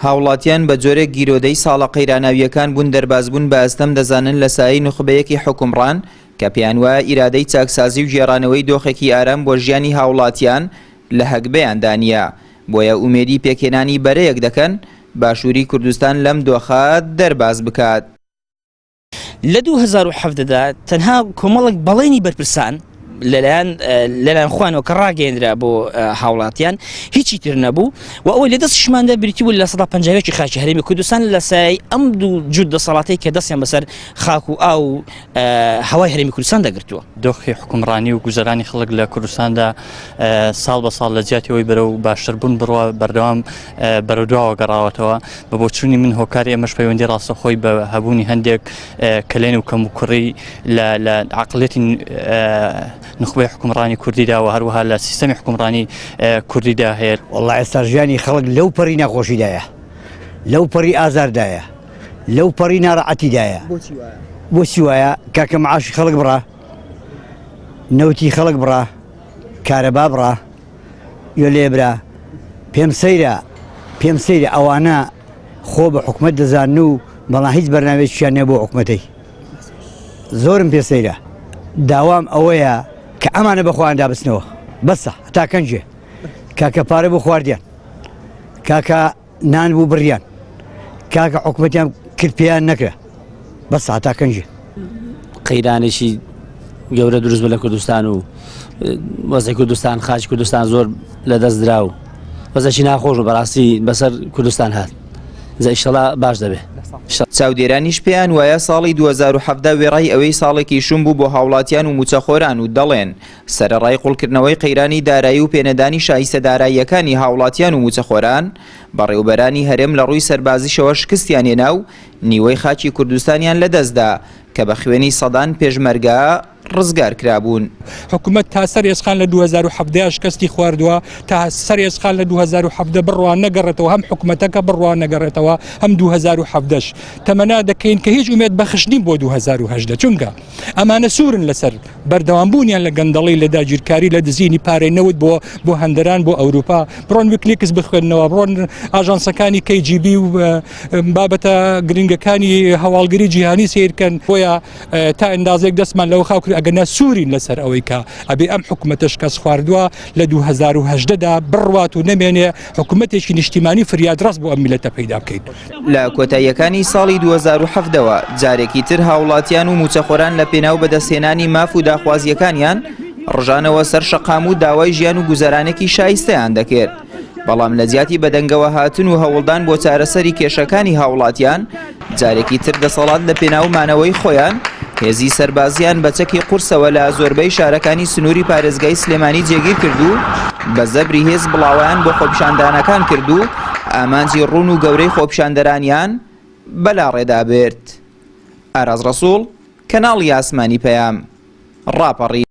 هاوڵاتیان بە جۆرێک گیرۆدەی ساڵە قەیراناوییەکان بوون دەربازبوون بە ئەستەم دەزانن لە سایەی نوخبەیەکی حوکمڕان کە پێیانوایە ئیرادەی چاکسازی و گێڕانەوەی دۆخێکی ئارام بۆ ژیانی هاوڵاتیان لە هەگبەیاندا نییە بۆیە ئومێدی پێکهێنانی بەرەیەک دەکەن باشووری کوردستان لەم دۆخە دەرباز بکات. لە 2017 دا تەنها کۆمەڵێک بەڵێنی بەرپرسان لەلایەن لەلایەن خوانەوە کە ڕاگەیەندرا بۆ هاوڵاتیان هیچی تر نەبوو و ئەوەی لە دەستشماندا بریتی بوو لە 150 خاکی هەرێمی کوردستان لە سای ئەم دوو جووت دەسەڵاتەی کە دەستیان بەسەر خاک و ئاو و هەوای هەرێمی کوردستان دەگرتووە. دۆخی حوکمڕانی و گوزەرانی خەڵک لە کوردستاندا ساڵ بە ساڵ لە جیاتی ئەوەی بەرەو باشتربوون بڕوا بەردەوام بەرەو دواوە گەڕاوەتەوە بە بۆچوونی من هۆکاری ئەمەش پەیوەندی ڕاستەخۆی بە هەبوونی هەندێک کەلێن و کەموکوڕی لە لە عقلێتی نخبەی حکومڕانی کوردیدا و هەروەها لە سیستەمی حکومڕانی کوردیدا هەیە. وەڵا ئێستا ژیانی خەڵک لەو پەڕی ناخۆشیدایە لەو پەڕی ئازاردایە لەو پەڕی ناڕەعەتیدایە بۆچی وایە کاکە معاشی خەڵک بڕا نەوتی خەڵک بڕا کارەبا بڕا یۆ لێ برا پێم سەیرە پێم سەیرە ئەوانە خۆ بە حکومەت دەزانن و بەڵام هیچ بەرنامەیەکیان نیە بۆ حکومەتەی زۆرم پێ سەیرە داوام ئەوەیە کە ئەمانە بە خۆیاندا بچنەوە بەسە هەتا کەنجێ کاکە پارە بۆ خواردیان کاکە نان بوو بڕیان کاکە حکومەتیان کرد پێیان نەکرا بەس هەتا کەنجێ. قەیرانێکی گەورە دروست بوو لە کوردستان و وەزعی کوردستان خاکی کوردستان زۆر لە دەست درا و وەزعێکی ناخۆش و بەڕاستی بەسەر کوردستان هات جا ئیشەڵا باش دەبێ. چاودێرانیش پێیان وایە ساڵی 2017 وێڕای ئەوەی ساڵێکی شوم بوو بۆ هاوڵاتیان و مووچەخۆران و دەڵێن سەرەڕای قوڵکردنەوەی قەیرانی دارایی و پێنەدانی شایستە داراییەکانی هاوڵاتیان و مووچەخۆران، بەڕێوبەرانی هەرێم لە ڕووی سەربازیشەوە شکستیان هێنا و نیوەی خاکی کوردستانیان لەدەستدا کە بە خوێنی سەدان پێشمەرگە ڕزگار کرابوون. حکومەت تا سەر ئێسقان لە 2017 شکستی خواردووە، تا سەر ئێسقان لە 2017 بڕوا نەگەڕێتەوە، هەم حکومەتەکە بڕوا نەگەڕێتەوە، هەم 2017 ش. تەمەنا دەکەین کە هیچ ئومێد بەخش نین بۆ 2018 چونکە ئەمانە سوورن لەسەر بەردەوامبوونیان لە گەندەڵی، لە داگیرکاری، لە دزینی پارەی نەوت بۆ بۆ هەندەران، بۆ ئەوروپا. بڕۆن ویکلیکس بخوێننەوە، بڕۆن ئاژانسەکانی KGB و بابەتە گرنگەکانی هەواڵگری جیهانی سەیرکەن. بۆیە تا ئەندازێک دەستمان لەوە خاو کرد، ئەگەرنا سوورین لەسەر ئەوەی کە ئەبێ ئەم حکومەتە شکست خواردووە لە 2018 دا بڕوات و نەمێنێ، حکومەتێکی نیشتیمانی فریادڕەس بۆ ئەم میللەتە پەیدا بکەین. لە کۆتاییەکانی ساڵی 2017 وە جارێکی تر هاوڵاتیان و مووچەخۆران لە پێناو بەدەستهێنانی ماف و داخوازییەکانیان ڕژانەوە سەر شەقام و داوای ژیان و گوزەرانێکی شایستەیان دەکرد بەڵام لە جیاتی بەدەنگەوە هاتن و هەوڵدان بۆ چارەسەری کێشەکانی هاوڵاتیان جارێکی تر دەسەڵات لە پێناو مانەوەی خۆیان هێزی سەربازیان بە چەکی قورسەوە لە زۆربەی شارەکانی سنووری پارێزگای سلێمانی جێگیر کرد و بە زەبری هێز بڵاوەیان بۆ خۆپیشاندانەکان کرد و ئامانجی ڕوون و گەورەی خۆپیشاندەرانیان بەلاڕێدا برد. ئاراز ڕەسوڵ، کەناڵی ئاسمانی پەیام، ڕاپەڕین.